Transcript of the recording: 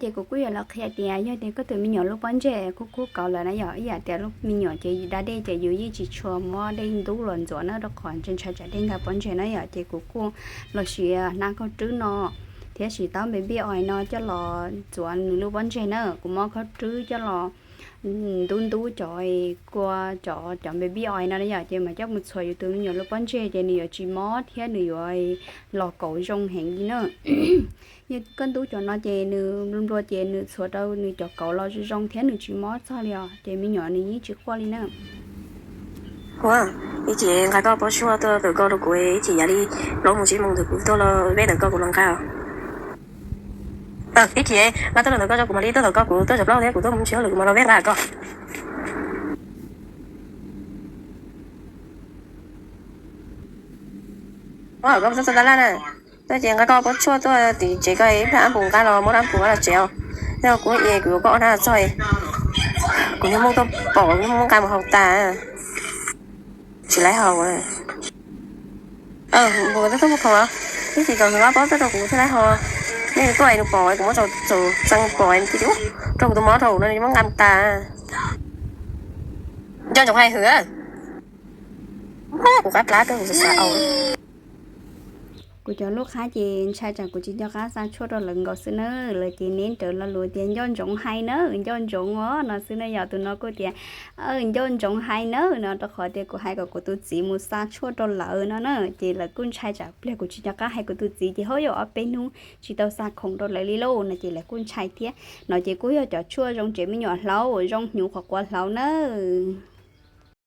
Ces kuv kuj yuav los qhia tias yog tias koj tus me nyuam lub pob ntseg kub kub kauv lawm na yom, ib yam tias lub me nyuam ces da dej ces yus yeej tsis tshua muab dej ntub los ntxuav na, rau qhov ntshai tsam dej nkag pob ntseg na yom. Ces kuv kuj los siv hnab khaub rwb no thiab siv taub baby oil no coj los ntxuav nws lub pob ntseg na. Kuv muab khaub rwb coj los ntub ntub cov kua, cov cov baby oil no yom, ces mas coj mus txhuam yus tus me nyuam lub pob ntseg ces nws yuav tsis mob thiab nws yuav los kauv zoo heev li na. Yog koj ntub cov no ces nws nplua ces nws txhuam rau nws cov kauv los zoo zoo thiab nws tsis mob txog li os, ces me nyuam nws yeej tsis quaj li na. Ua, ib chim nqa koj pob tshuaj tuaj tawm koj rau kuv, ib chim yav li plaub moos tsib moos ntawd kuv tuaj los vej ntawm koj kuv los nqa. Ib chim nqa tuaj los ntawm koj tso, kuv mam li tuaj ntawm koj, kuv tuaj tsaus plaub thiab kuv tuaj mus tsis hauj lwm kuv mam los vej nqa koj. Ua, koj txhob txhob tab laj na. Tuaj ces nqa koj pob tshuaj tuaj tim tsev koj ib pliag ab pus nqa los muab ab pus nqa los tsev os. Yog kuv es kuv yuav koj ob hnab txog, kuv niag Hmoob tuaj pom kuv niag Hmoob nqa mus haus tas, tsis laib haus. Npus tuaj mus khoom os, ib chim kom nws pob tuaj rau kuv thiaj laib haus. Nej tuaj es nws pom kuv muab tsaus tsaus txee pom rau kuv tus mob rau no nws muab nqa mus tas. Nco ntsoov hais hwm, kuv qab plab rau kuv xav xav au. Kuv cov lub qhab ces ntshai tsam kuv tsis nco qab xa tshuaj rau lawv nkaus xwb na, lawv ces neb rawv lo lus tias nco ntsoov hais na, nco ntsoov os no xwb na yom. Tus no kuj tias nco ntsoov hais na no, rau qhov tias kuv hais kom kuv tus txiv mus xa tshuaj rau lawv no na, ces lawv kuj ntshai tsam pliag kuv tsis nco qab hais kuv tus txiv ces ho yuav ob peb hnub tsis tau xa khoom rau lawv li lauj no, ces lawv kuj ntshai thiab. No ces kuj yog cov tshuaj zoo tsev me nyuam hlauv, zoo hnyuv qhuav quav hlauv nawb.